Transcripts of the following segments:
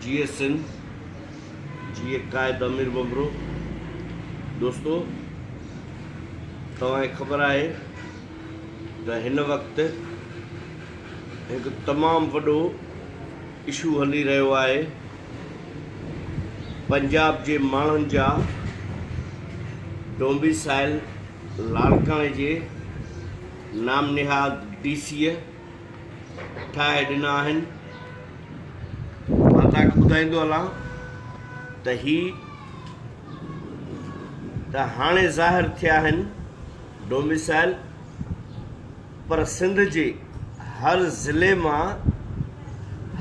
جيئي سنڌ جيئي قائد امير ڀنڀرو دوستو توهان کي خبر آهي ته هن وقت هڪ تمام وڏو اشو هلي رهيو آهي پنجاب جي ماڻهن جا ڊومبيسائل لاڙڪاڻي جي نام نهاد ڊي سيء ٺاهي ڏنا آهن. مان توهان کي ٻڌائيندو هلان ته هي ته هاڻي ظاهر ٿيا آهن ڊوميسائل پر سنڌ جي هر ضلعي مان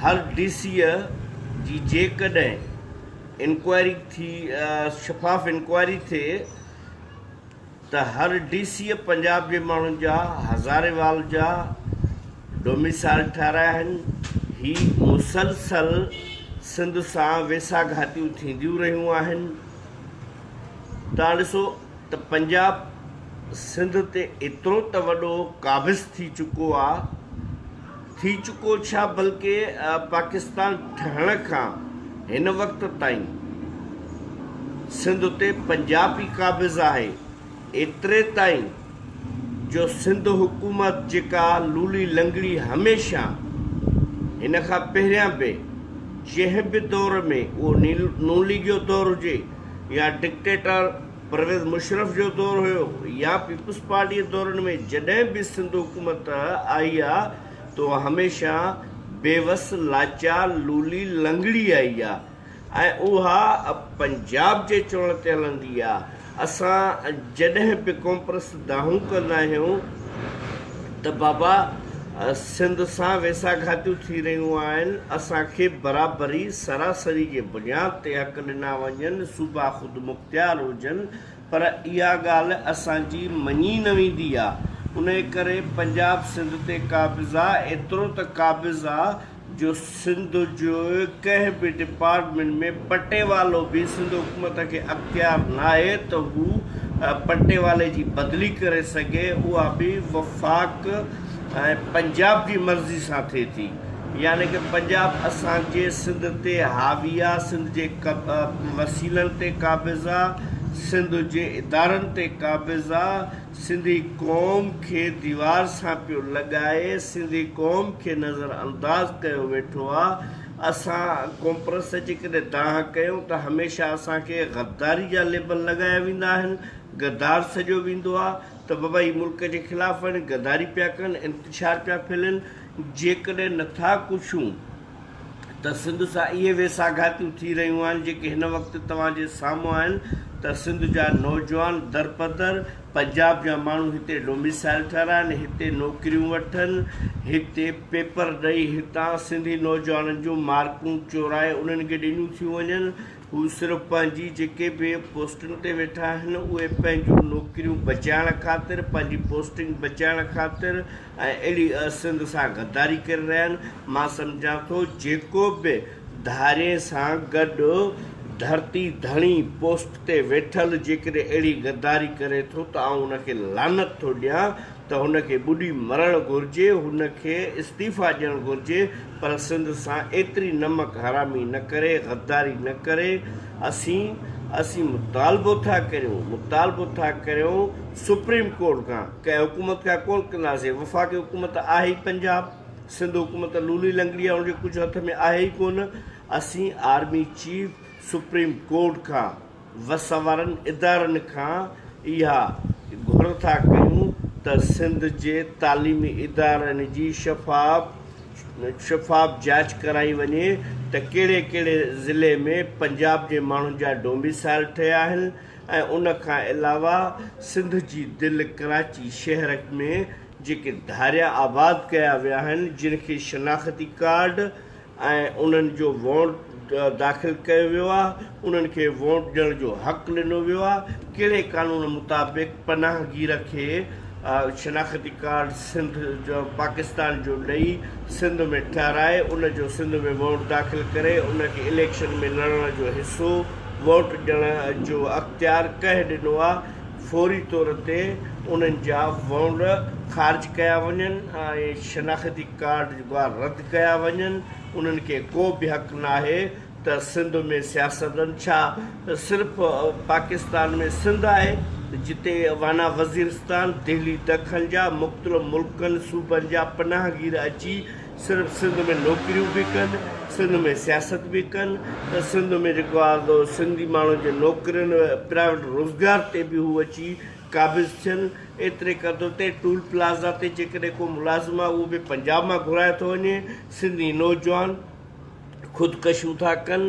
هر ڊي سيء جي جيڪڏهن انڪوائري ٿي شفاف انڪوائري ٿئي ته هر ڊي سيء پنجاب جي ماڻهن جا هزارين وال جا ڊوميسائل ٺهرايا آهن. هي مسلسل سنڌ سان ويساهه گهاتيون ٿينديون رهيون آهن. توهان ڏسو ته پنجاب سنڌ تي ايترو ته وڏو قابض ٿي چڪو آ، ٿي چڪو ڇا بلڪه پاڪستان ٺهڻ کان هن وقت تائين سنڌ تي پنجاب ئي قابض آهي ايتري تائين جو سنڌ حڪومت جيڪا لولي لنگڙي هميشه هن کان پهريان به جنهن به دور ۾ اهو نون ليگ جو دور هجي يا ڊڪٽيٽر پرويز مشرف جو دور هيو يا پيپلز پارٽي جي دورن ۾ جڏهن به سنڌ حڪومت آئي آ ته اها هميشه بيوس، لاچار، لولي، لنگڙي آئي آ ۽ اها پنجاب جي چوڻ تي هلندي آ. اسان جڏهن به قومپرست دانهون ڪندا آهيون ته بابا سنڌ سان ويساهه گهاتيون ٿي رهيون آهن، اسان کي برابري، سراسري جي بنياد تي حق ڏنا وڃن، صوبا خودمختيار هجن، پر اها ڳالهه اسان جي مڃي نه ويندي آ، انهي ڪري پنجاب سنڌ تي قابض آ، ايترو ته قابض آ جو سنڌ جي ڪنهن به ڊپارٽمينٽ ۾ پٽيوالو به سنڌ حڪومت کي اختيار ناهي ته هو پٽيوالي جي بدلي ڪري سگهي اها به وفاق ۽ پنجاب جي مرضي سان ٿئي ٿي يعني ڪه پنجاب اسان جي سنڌ تي حاوي آ سنڌ جي وسيلن تي قابض آ سنڌ جي ادارن تي قابض آ سنڌي قوم کي ديوار سان پيو لڳائي، سنڌي قوم کي نظر انداز ڪيو ويٺو آ، اسان قومپرست جيڪڏهن دانهن ڪيون ته هميشه اسان کي غداري جا ليبل لڳايا ويندا آهن، غدار سڏيو ويندو آ ته بابا هي ملڪ جي خلاف آهن، غداري پيا ڪن، انتشار پيا ڦهلين، جيڪڏهن نٿا ڪڇون ته سنڌ سان اهي ويساهگهاتيون ٿي رهيون آهن جيڪي هن وقت توهان جي سامهون آهن ته سنڌ جا نوجوان درپدر پنجاب جا ماڻهو هتي ڊوميسائل ٺهرائن هتي نوڪريون وٺن هتي پيپر ڏئي هتان سنڌي نوجوانن جون مارڪون چورائي انهن کي ڏنيون ٿيون وڃن هو صرف پنهنجي جيڪي به پوسٽن تي ويٺا آهن اهي پنهنجون نوڪريون بچائڻ خاطر پنهنجي پوسٽنگ بچائڻ خاطر ۽ اهڙي سنڌ سان غداري ڪري رهيا آهن. مان سمجهان ٿو جيڪو به ڌارين سان گڏ ڌرتي ڌڻي پوسٽ تي ويٺل جيڪڏهن اهڙي غداري ڪري ٿو ته آئون ان کي لعنت ٿو ڏيان ته هن کي ٻڏي مرڻ گهرجي، هن کي استعيفا ڏيڻ گهرجي پر سنڌ سان ايتري نمڪ حرامي نه ڪري، غداري نه ڪري. اسين اسين مطالبو ٿا ڪريون مطالبو ٿا ڪريون سپريم ڪورٽ کان. ڪنهن حڪومت کان ڪونه ڪنداسين، وفاقي حڪومت آهي ئي پنجاب، سنڌ حڪومت لولي لنگڙي آهي ان جي ڪجهه هٿ ۾ آهي ئي ڪونه، اسين آرمي چيف، سپريم ڪورٽ کان، وس وارن ادارن کان اها گهر ٿا ڪيون ته سنڌ جي تعليمي ادارن جي شفاف شفاف جاچ ڪرائي وڃي ته ڪهڙي ڪهڙي ضلعي ۾ پنجاب جي ماڻهن جا ڊوميسائل ٺهيا آهن، ۽ ان کان علاوه سنڌ جي دل ڪراچي شهر ۾ جيڪي ڌاريا آباد ڪيا ويا آهن جن کي شناختي ڪارڊ ۽ انهن جو وونٽ داخل ڪيو ويو آهي انهن کي وونٽ ڏيڻ جو حق ڏنو ويو آهي ڪهڙي قانون مطابق پناهگير کي شناختي ڪارڊ سنڌ جو پاڪستان جو ڏئي سنڌ ۾ ٺهرائي ان جو سنڌ ۾ ووٽ داخل ڪري ان کي اليڪشن ۾ لڙڻ جو حصو ووٽ ڏيڻ جو اختيار ڪنهن ڏنو آ فوري طور تي انهن جا وونڊ خارج ڪيا وڃن ۽ شناختي ڪارڊ جيڪو آ رد ڪيا وڃن انهن کي ڪو به حق ناهي. ته سنڌ ۾ سياستدن ڇا صرف پاڪستان ۾ سنڌ آهي جتي وانا وزيرستان، دهلي دکن جا مختلف ملڪن صوبن جا پناهگير اچي صرف سنڌ ۾ نوڪريون به ڪن، سنڌ ۾ سياست به ڪن ته سنڌ ۾ جيڪو آهي سو سنڌي ماڻهن جي نوڪرين پرائيويٽ روزگار تي به هو اچي قابض ٿين، ايتري قدر تي ٽول پلازا تي جيڪڏهن ڪو ملازم آهي اهو به پنجاب مان گهرايو ٿو وڃي، سنڌي نوجوان خودڪشيون ٿا ڪن،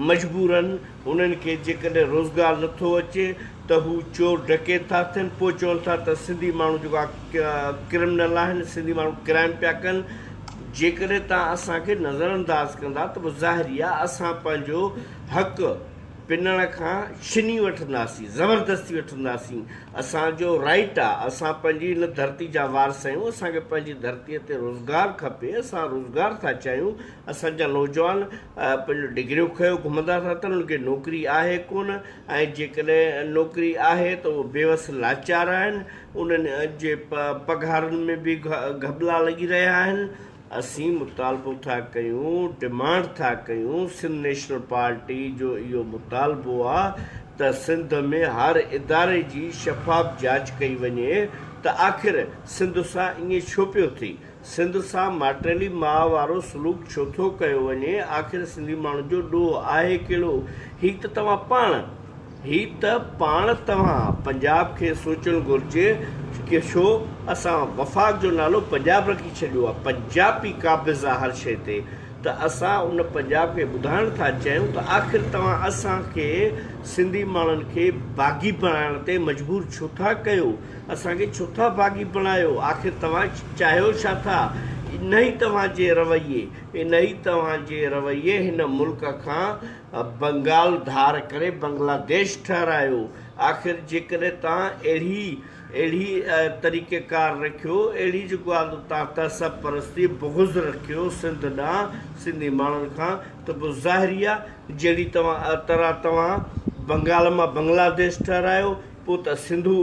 مجبورن انهن کي جيڪڏهن روزگار نٿو اچي ته هو چور ڊڪيت ٿا ٿين، پوء چون ٿا ته سنڌي ماڻهو جيڪو آهي ڪرمنل آهن، سنڌي ماڻهو ڪرائم پيا ڪن، جيڪڏهن توهان اسان کي نظرانداز ڪندا ته پوء ظاهر ئي آهي اسان پنهنجو حق پنڻ کان ڇني وٺنداسين، زبردستي وٺنداسين، اسان جو رائيٽ آهي، اسان پنهنجي هن ڌرتي جا وارث آهيون، اسان کي پنهنجي ڌرتي تي روزگار کپي، اسان روزگار ٿا چاهيون، اسان جا نوجوان پنهنجون ڊگريون کنيو گهمندا ٿا اٿن، انهن کي نوڪري آهي ڪونه ۽ جيڪڏهن نوڪري آهي ته اهي بيوس لاچار آهن، انهن جي پگهارن ۾ به گهٻلا لڳي رهيا آهن. اسين مطالبو ٿا ڪيون، ڊمانڊ ٿا ڪيون، سنڌ نيشنل پارٽي جو اهو مطالبو آ ته سنڌ ۾ هر اداري جي شفاف جاچ ڪئي وڃي ته آخر سنڌ سان ائين ڇو پيو ٿئي؟ سنڌ سان ماٽيلي ماء وارو سلوڪ ڇو ٿو ڪيو وڃي؟ آخر سنڌي ماڻهن جو ڏوهه آهي ڪهڙو؟ هي ته توهان پاڻ هي ته پاڻ توهان پنجاب کي سوچڻ گهرجي ڪي ڇو اسان وفاق جو نالو پنجاب رکي ڇڏيو آهي پنجاپي قابض آهي هر شئي تي ته اسان ان پنجاب کي ٻڌائڻ ٿا چاهيون ته آخر توهان اسان کي سنڌي ماڻهن کي باغي بڻائڻ تي مجبور ڇو ٿا ڪيو؟ اسان کي ڇو ٿا باغي بڻايو؟ آخر توهان چاهيو ڇا ٿا؟ انهي توهان جي رويي، انهي توهان جي رويي هن ملڪ کان بنگال ڌار ڪري بنگلاديش ٺهرايو. آخر جيڪڏهن توهان اهڙي اهڙي طريقه ڪار رکيو، اهڙي جيڪو آهي سو توهان تعصب پرستي، بغض رکيو سنڌ ڏانهن، سنڌي ماڻهن کان ته پوء ظاهر ئي آهي جهڙي توهان طرح توهان بنگال مان بنگلاديش ٺهرايو، پوء ته سنڌو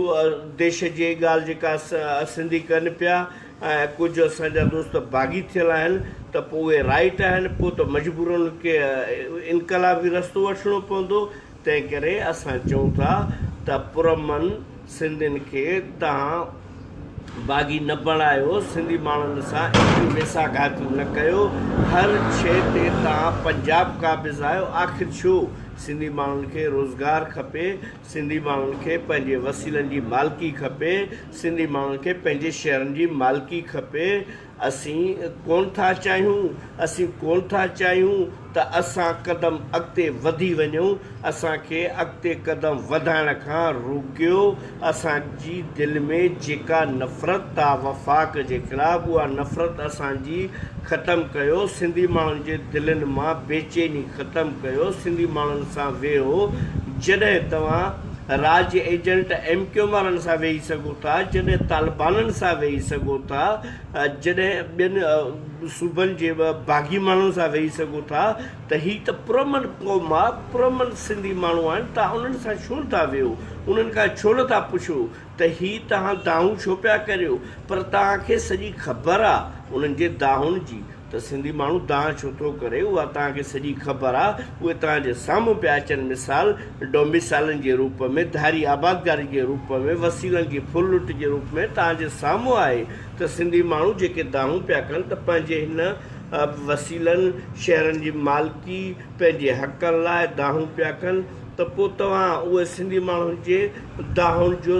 ديش جي ڳالهه جيڪا سنڌي ڪن پيا ۽ ڪجهه اسان جا دوست باغي ٿيل آهن ته پوء اهي رائيٽ آهن پوء ته مجبورن کي انقلابي رستو وٺڻو پوندو تنهن ڪري اسان چئون ٿا ته پرامن سنڌين کي توهان باغي نه بڻايو سنڌي ماڻهن سان اهڙيون ويساهه گهاتيون نه ڪيو هر شيء تي توهان پنجاب قابض آهيو آخر ڇو سنڌي ماڻهن کي روزگار کپي سنڌي ماڻهن کي پنهنجي وسيلن جي مالڪي کپي، سنڌي ماڻهن کي پنهنجي شهرن جي مالڪي کپي، اسين ڪونه ٿا چاهيون، اسين ڪونه ٿا چاهيون ته اسان قدم اڳتي وڌي وڃون، اسان کي اڳتي قدم وڌائڻ کان روڪيو، اسان جي دل ۾ جيڪا نفرت آ وفاق جي خلاف اها نفرت اسان جي ختم ڪيو، سنڌي ماڻهن جي دلين مان بيچيني ختم ڪيو، سنڌي ماڻهن سان ويهو، جڏهن توهان را جي ايجنٽ ايم ڪيو ايم وارن سان ويهي سگهو ٿا، جڏهن طالبانن سان ويهي سگهو ٿا، جڏهن ٻين صوبن جي باغي ماڻهن سان ويهي سگهو ٿا ته هي ته پرامن قوم آ، پرامن سنڌي ماڻهو آهن، توهان انهن سان ڇو نٿا ويهو، انهن کان ڇو نٿا پڇو ته هي توهان دانهون ڇو پيا ڪريو، پر توهان کي سڄي خبر آ انهن جي دانهن جي. ته سنڌي ماڻهو دانهن ڇو ٿو ڪري اها توهان کي سڄي خبر آ، اهي توهان جي سامهون پيا اچن مثال ڊوميسالن جي روپ ۾، ڌاري آبادگاري جي روپ ۾، وسيلن جي ڦر لٽ جي روپ ۾ توهان جي سامهون آهي ته سنڌي ماڻهو جيڪي دانهون پيا ڪن ته پنهنجي هن وسيلن، شهرن جي مالڪي، پنهنجي حقن لاء دانهون پيا ڪن ته پوء توهان اهي سنڌي ماڻهن جي دانهن جو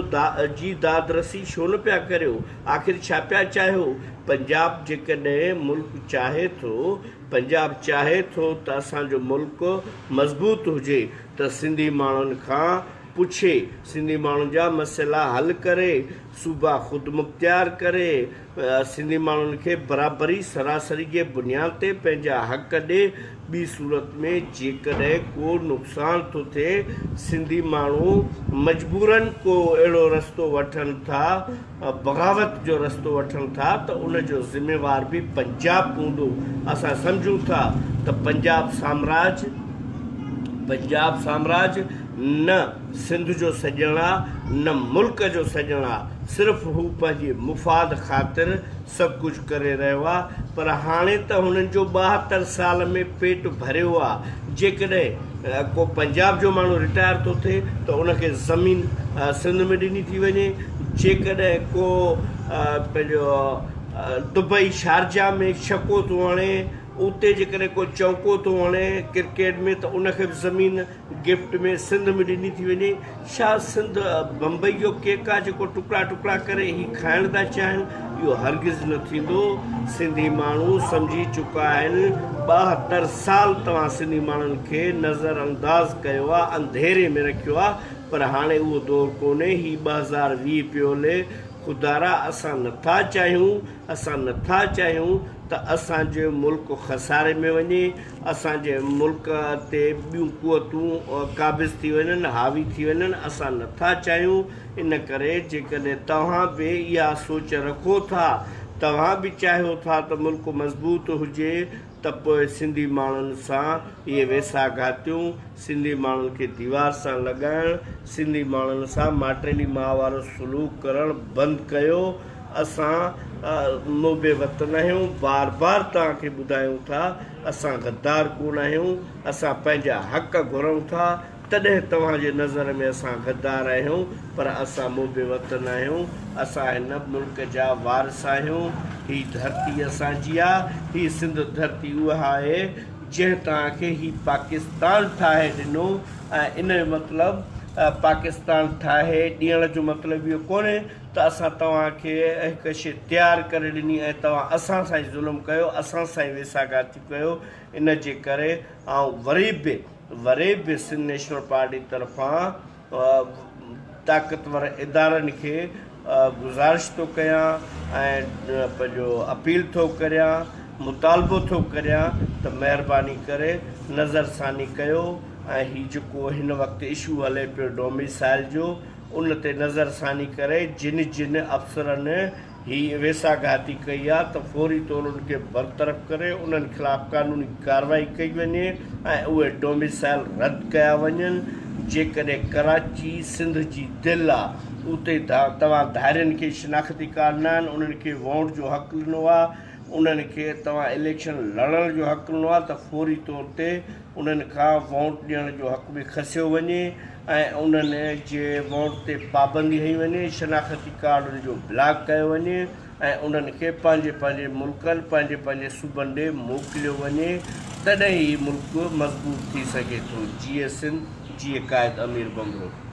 جي دادرسي ڇو نه پيا ڪريو؟ آخر ڇا پيا چاهيو؟ پنجاب جيڪڏهن ملڪ چاهي ٿو، پنجاب چاهي ٿو ته اسان جو ملڪ مضبوط هجي ته سنڌي ماڻهن کان پڇي، سنڌي ماڻهن جا مسئلا حل ڪري، صوبا خودمختيار ڪري، سنڌي ماڻهن کي برابري سراسري جي بنياد تي پنهنجا حق ڏي، ٻي صورت ۾ جيڪڏهن ڪو نقصان ٿو ٿئي سنڌي ماڻهو مجبورن ڪو اهڙو رستو وٺن ٿا بغاوت جو رستو وٺن ٿا ته ان جو ذميوار به پنجاب هوندو اسان سمجهون ٿا ته پنجاب سامراج پنجاب سامراج نه سنڌ جو سڄڻ آ نه ملڪ جو سڄڻ آ صرف هو پنهنجي مفاد خاطر سڀ ڪجهه ڪري رهيو آ پر هاڻي ته هنن جو 72 سال ۾ پيٽ ڀريو آ جيڪڏهن ڪو پنجاب جو ماڻهو رٽائر ٿو ٿئي ته ان کي زمين سنڌ ۾ ڏني ٿي وڃي، جيڪڏهن ڪو پنهنجو دبئي شارجا ۾ ڇڪو ٿو هڻي اتي جيڪڏهن ڪو چونڪو ٿو هڻي ڪرڪيٽ ۾ ته ان کي به زمين گفٽ ۾ سنڌ ۾ ڏني ٿي وڃي. ڇا سنڌ بمبئي جو ڪيڪ آ جيڪو ٽڪڙا ٽڪڙا ڪري هي کائڻ ٿا چاهين؟ اهو هرگز نه ٿيندو. سنڌي ماڻهو سمجهي چڪا آهن. 72 سال توهان سنڌي ماڻهن کي نظر انداز ڪيو آ، انڌيري ۾ رکيو آ پر هاڻي اهو دور ڪونهي. هي 2020 پيو هلي. خدارا اسان نٿا چاهيون، اسان نٿا چاهيون ته اسان جو ملڪ خساري ۾ وڃي. اسان جي ملڪ تي ٻيون قوتون قابض ٿي وڃن، حاوي ٿي وڃن، اسان نه ٿا چاهيون، ان ڪري جيڪڏهن توهان به اها سوچ رکو ٿا، توهان به چاهيو ٿا ته ملڪ مضبوط هجي ته پوء سنڌي ماڻهن سان اهي ويساهه گهاتيون، سنڌي ماڻهن کي ديوار سان لڳائڻ، سنڌي ماڻهن سان ماٽيلي ماء وارو سلوڪ ڪرڻ بند ڪيو. اسان محب وطن آهيون، بار بار توهان کي ٻڌايون ٿا، اسان غدار ڪونه آهيون، اسان پنهنجا حق گهرون ٿا، تڏهن توهان جي نظر ۾ اسان غدار آهيون، پر اسان محب وطن آهيون، اسان هن ملڪ جا وارث آهيون، هي ڌرتي اسان جي آ، هي سنڌ ڌرتي اها آهي، جنهن توهان کي هي پاڪستان ٺاهي ڏنو ۽ ان جو مطلب پاڪستان ٺاهي ڏيڻ جو مطلب اهو ڪونهي ته اسان توهان کي هڪ شيء تيار ڪري ڏني ۽ توهان اسان سان ئي ظلم ڪيو، اسان سان ئي ويساهه گهاتي ڪيو، ان جي ڪري آئون وري به وري به سنڌ نيشنل پارٽي طرفان طاقتور ادارن کي گذارش ٿو ڪيان ۽ پنهنجو اپيل ٿو ڪريان، مطالبو ٿو ڪريان ته مهرباني ڪري نظر ثاني ڪيو ۽ هي جيڪو هن وقت اشو هلي پيو ڊوميسائل جو ان تي نظر ثاني ڪري جن جن افسرن هي ويساهه گهاتي ڪئي آ ته فوري طور ان کي برطرف ڪري انهن خلاف قانوني ڪارروائي ڪئي وڃي ۽ اهي ڊوميسائل رد ڪيا وڃن جيڪڏهن ڪراچي سنڌ جي دل آ اتي توهان ڌارين کي شناختي ڪارڊ ناهن انهن کي ووٽ جو حق ڏنو آ انهن کي توهان اليڪشن لڙڻ جو حق ڏنو آ ته فوري طور تي انهن کان ووٽ ڏيڻ جو حق به کسيو وڃي ۽ انهن جي ووٽ تي پابندي هنئي وڃي، شناختي ڪارڊ ان جو بلاڪ ڪيو وڃي ۽ انهن کي پنهنجي پنهنجي ملڪن، پنهنجي پنهنجي صوبن ڏي موڪليو وڃي تڏهن هي ملڪ مضبوط ٿي سگهي ٿو. جيئي سنڌ، جيئي قائد امير بمبرو.